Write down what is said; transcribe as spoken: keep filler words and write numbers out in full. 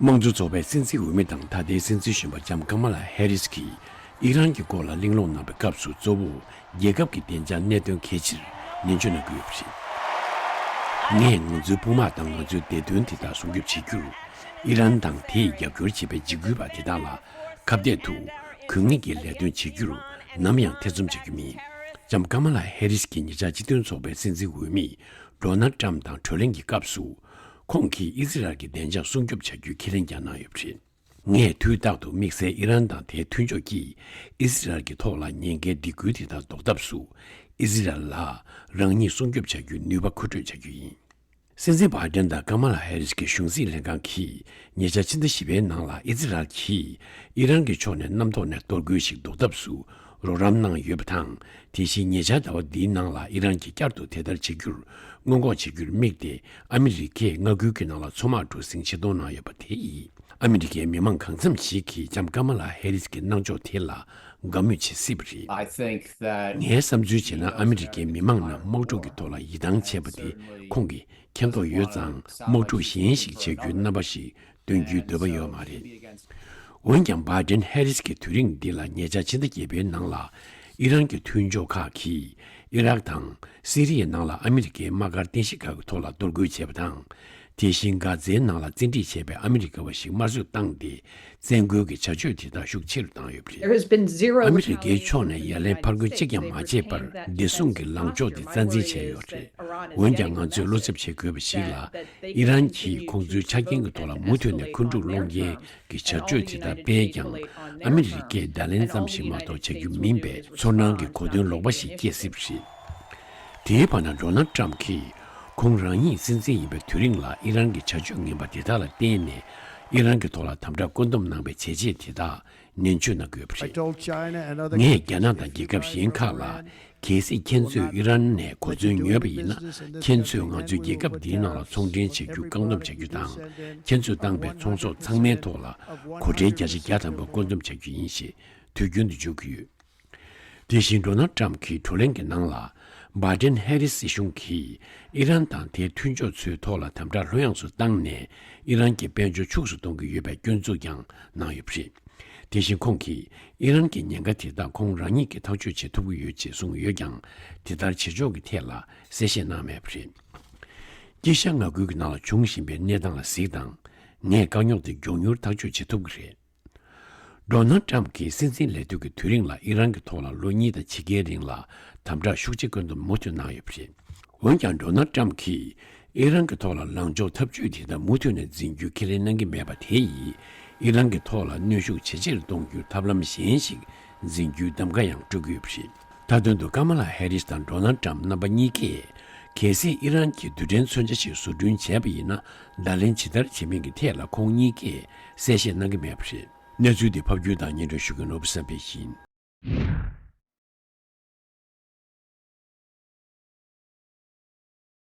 དམངས་གཙོ་ཚོགས་པའི་སྲིད་འཛིན་འོས་མི་དང་ད་ལྟའི་སྲིད་འཛིན་གཞོན་པ་ལྕམ་ཀ་མ་ལ་ཧེ་རིས་ཀྱིས་ཨི་རན་གྱི་སྐོར་ལ་གླེང་སློང་གནང་བའི་སྐབས་སུ་གཙོ་བོ་རྒྱལ་ཁབ་ཀྱི་བདེ་འཇགས་གནད་དོན་གལ་ཆེར་ནན་བརྗོད་གནང་གི་ཡོད་པ་རེད། ངས་ང་ཚོའི་དཔུང་དམག་དང་ང་ཚོའི་བདེ་དོན་དེ་དག་སྲུང་སྐྱོབ་བྱེད་རྒྱུར། ཨི་རན་དང་དེས་རྒྱབ་སྐྱོར་བྱེད་པའི་འཇིགས་སྐུལ་བ་དེ་དག་ལ་ཁ་གཏད་དུ་གུས་ངེས་ཀྱི་ལས་དོན་བྱེད་རྒྱུར་ནམ་ཡང་ཐེ་ཚོམ་བྱ་རྒྱུ་མིན། ལྕམ་ཀ་མ་ལ་ཧེ་རིས་ཀྱིས་ཉེ་ཆར་སྤྱི་མཐུན་ཚོགས་པའི་སྲིད་འཛིན་འོས་མི་ཌོ་ནལ་ཊམ་དང་གྲོས་གླེང་གི་སྐབས་སུ། ཁོང་གིས་ཨི་ཛི་རལ་གྱི་བདེ་འཇགས་སྲུང་སྐྱོབ་བྱ་རྒྱུའི་ཁས་ལེན་ཀྱང་གནང་ཡོད་པ་རེད། ངས་དུས་རྟག་ཏུ་དམིགས་བསལ་ཨི་རན་དང་དེའི་མཐུན་ཕྱོགས་ཀྱིས་ཨི་ཛི་རལ་གྱི་ཐོག་ལ་ཉེན་ཁའི་སྡིགས་སྐུལ་དེ་དག་ཟློག་ཐབས་སུ། ཨི་ཛི་རལ་ལ་རང་ཉིད་སྲུང་སྐྱོབ་བྱ་རྒྱུའི་ནུས་པ་མཁོ་སྤྲོད་བྱ་རྒྱུ་ཡིན། སྲིད་འཛིན་བྷའི་ཌེན་དང་ཀ་མ་ལ་ཧེ་རིས་ཀྱི་གཞུང་སྲིད་ལྷན་ཁང་གིས་ཉེ་ཆར་ཕྱི་ཟླ་བཞི་པའི་ནང་ལ་ཨི་ཛི་རལ་གྱིས་ཨི་རན་གྱི་ཕྱོགས་ནས་གནམ་ཐོག་ནས་གཏོར་རྒོལ་ཞིག་ཟློག་ཐབས་སུ་རོགས་རམ་གནང་ཡོད་པ་དང་། དེ་བཞིན་ཉེ་ཆར་ཟླ་བ་འདིའི་ནང་ལ་ཨི་རན་གྱིས་བསྐྱར་དུ་དེ་ལྟར་བྱེད་རྒྱུར་སྔོན་འགོག་བྱེད་རྒྱུར་དམིགས་ཏེ། ཨ་མི་རི་ཀས་མངའ་ཁུལ་གྱི་ནང་ལ་མཚོ་དམག་གྲུ་གཟིངས་ཆེད་གཏོང་གནང་ཡོད་པ་དེ་ཡིས། ཨ་མི་རི་ཀའི་མི་མང་གང་འཚམ་ཞིག་གིས་ལྕམ་ཀ་མ་ལ་ཧེ་རིས་ཀྱི་གནང་ཕྱོགས་དེ་ལ་དགའ་མོས་བྱེད་སྲིད་པ་རེད། I think that ངའི་བསམ་ཚུལ་བྱས་ན། ཨ་མི་རི་ཀའི་མི་མང་རྣམས་དམག་འཁྲུག་གི་ཐོག་ལ་ཡིད་ཐང་ཆད་པ་དེ་ཁོང་གིས་མཁྱེན་རྟོགས་ཡོད་ཙང་། དམག་འཁྲུག་གཞན་ཞིག་བྱ་རྒྱུའི་རྣམ་པ་ཞིག་སྟོན་རྒྱུའི་འདོད་པ་ཡོད་མ་རེད། འོན་ཀྱང་། བྷའི་ཌེན་ཧེ་རིས་ཀྱི་དུས་རིང་འདི་ལ་ཉེ་ཆར་ཕྱི་ཟླ་བརྒྱད་པའི་ནང་ལ་ཨི་རན་གྱི་མཐུན་ཕྱོགས་ཁག་གིས་ཨི་རག་དང་སི་རི་ཡའི་ནང་ལ་ཨ་མི་རི་ཀའི་དམག་སྒར་རྟེན་གཞི་ཁག་གི་ཐོག་ལ་གཏོར་རྒོལ་བྱས་པ་དང་། དེ་བཞིན་གྷ་ཛའི་ནང་ལ་བཙན་ཁྲིད་བྱས་པའི་ཨ་མི་རི་ཀ་བ་ཞིག་དམར་གསོད་བཏང་སྟེ། བཙན་རྒོལ་གྱི་བྱ་སྤྱོད་དེ་དག་ཤུགས་ཆེ་རུ་བཏང་ཡོད་པ་རེད། There has been zero ཨ་མི་རི་ཀའི་ཕྱོགས་ནས་ཡ་ལན་ཕར་རྒོལ་གཅིག་ཀྱང་མ་བྱས་པར། བདེ་སྲུང་གི་ལངས་ཕྱོགས་དེ་རྩ་འཛིན་བྱས་ཡོད་རེད། འོན་ཀྱང་། ང་ཚོས་བློ་འཚབ་བྱེད་དགོས་པ་ཞིག་ལ། ཨི་རན་གྱིས་ཁོང་ཚོའི་ཆ་རྐྱེན་གྱི་ཐོག་ལ་མུ་མཐུད་ནས་འཁོན་འཁྲུག་སློང་མཁན་གྱི་བྱ་སྤྱོད་དེ་དག་སྤེལ་ཀྱང་། ཨ་མི་རི་ཀས་བརྡ་ལན་ཙམ་ཞིག་མ་གཏོགས་བྱ་རྒྱུ་མིན་པས། ཚོར་སྣང་གི་གོ་དོན་ལོག་པ་ཞིག་སྐྱེ་སྲིད་པ་རེད། དེའི་བར་ན། ཌོ་ནལ་ཊམ་གྱིས་ཁོང་རང་ཉིད་སྲིད་འཛིན་ཡིན་པའི་དུས་རིང་ལ་ཨི་རན་གྱི་བྱ་སྤྱོད་ངན་པ་དེ་དག་ལ་བརྟེན་ནས། ཨི་རན་གྱི་ཐོག་ལ་དམ་དྲག་བཀོད་འདོམས་གནང་བའི་བྱས་རྗེས་དེ་དག་ནན་བརྗོད་གནང་དགོས་པ་རེད། ངས་རྒྱ་ནག་དང་རྒྱལ་ཁབ་གཞན་ཁག་ལ། གལ་སྲིད་ཁྱེད་ཚོས་ཨི་རན་ནས་གོ་མཚོན་ཉོས་པ་ཡིན་ན། ཁྱེད་ཚོས་ང་ཚོའི་རྒྱལ་ཁབ་འདིའི་ནང་ལ་ཚོང་འབྲེལ་བྱ་རྒྱུ་བཀག་སྡོམ་བྱ་རྒྱུ་དང་། ཁྱེད་ཚོས་བཏང་པའི་ཚོང་ཟོག་ཚང་མའི་ཐོག་ལ་གོ་ཁྲལ་བརྒྱ་ཆ་བརྒྱ་ཐམ་པ་བཀོད་འདོམས་བྱ་རྒྱུ་ཡིན་ཞེས་དུས་རྒྱུན་དུ་བརྗོད་ཀྱི་ཡོད། དེ་བཞིན། ཌོ་ནལ་ཊམ་གྱི་བགྲོ་གླེང་གི་ནང་ལ། བྷའི་ཌེན་ཧེ་རིས་སྲིད་གཞུང་གིས་ཨི་རན་དང་དེའི་མཐུན་ཕྱོགས་ཚོའི་ཐོག་ལ་དམ་དྲག་ལྷོད་ཡངས་སུ་བཏང་ནས། ཨི་རན་གྱི་དཔལ་འབྱོར་ཕྱུགས་སུ་གཏོང་གི་ཡོད་པའི་སྐྱོན་འཛུགས་ཀྱང་གནང་ཡོད་པ་རེད། དེ་བཞིན་ཁོང་གིས་ཨི་རན་གྱི་ཉེན་ཁ་དེ་དག་ཁོང་རང་ཉིད་ཀྱིས་ཐག་གཅོད་བྱེད་ཐུབ་ཀྱི་ཡོད་ཅེས་གསུངས་ཡོད་ཀྱང་། དེ་ལྟར་བྱེད་ཕྱོགས་ཀྱི་ཐད་ལ་གསལ་བཤད་གནང་མེད་པ་རེད། དཀྱིལ་ཤར་མངའ་ཁུལ་གྱི་ནང་ལ་འབྱུང་བཞིན་པའི་གནས་སྟངས་ལ་གཟིགས་དང་། ངས་དཀའ་རྙོག་དེ་མགྱོགས་མྱུར་ཐག་གཅོད་བྱེད་ཐུབ་ཀྱི་རེད། ཌོ་ནལ་ཊམ་གྱིས་སྲིད་འཛིན་ལས་དུས་ཀྱི་དུས་རིང་ལ་ཨི་རན་གྱི་ཐོག་ལ་ལོ་གཉིས་དང་ཕྱེད་ཀའི་རིང་ལ་དམ་དྲག་ཤུགས་ཆེ་བཀོད་འདོམས་མུ་མཐུད་གནང་ཡོད་པ་རེད། འོན་ཀྱང་། ཌོ་ནལ་ཊམ་གྱིས་ཨི་རན་གྱི་ཐོག་ལ་ལངས་ཕྱོགས་ཐབས་ཇུས་དེ་དག་མུ་མཐུད་ནས་འཛིན་རྒྱུའི་ཁས་ལེན་གནང་གི་མེད་པ་དེ་ཡིས། ཨི་རན་གྱི་ཐོག་ལ་གནོན་ཤུགས་ཇེ་ཆེར་གཏོང་རྒྱུའི་ཐབས་ལམ་གཞན་ཞིག་འཛིན་རྒྱུའི་གདམ་ག་ཡང་སྤྲོད་ཀྱི་ཡོད་པ་རེད། མཐའ་དོན་དུ། ཀ་མ་ལ་ཧེ་རིས་དང་ཌོ་ནལ་ཊམ་རྣམ་པ་གཉིས་ཀས། གལ་སྲིད་ཨི་རན་གྱིས་རྡུལ་ཕྲན་མཚོན་ཆ་ཞིག་བཟོ་སྐྲུན་བྱས་པ་ཡིན་ན། བརྡ་ལན་ཇི་ལྟར་བྱེད་མིན་གྱི་ཐད་ལ་ཁོང་གཉིས་ཀས་གསལ་བཤད་གནང་གི་མེད་པ་རེད། གནས་ཚུལ་འདི་ཕབ་སྒྱུར་དང་སྙན་སྒྲོན་ཞུ་མཁན་ནོར་བུ་བསམ་འཕེལ་ཡིན།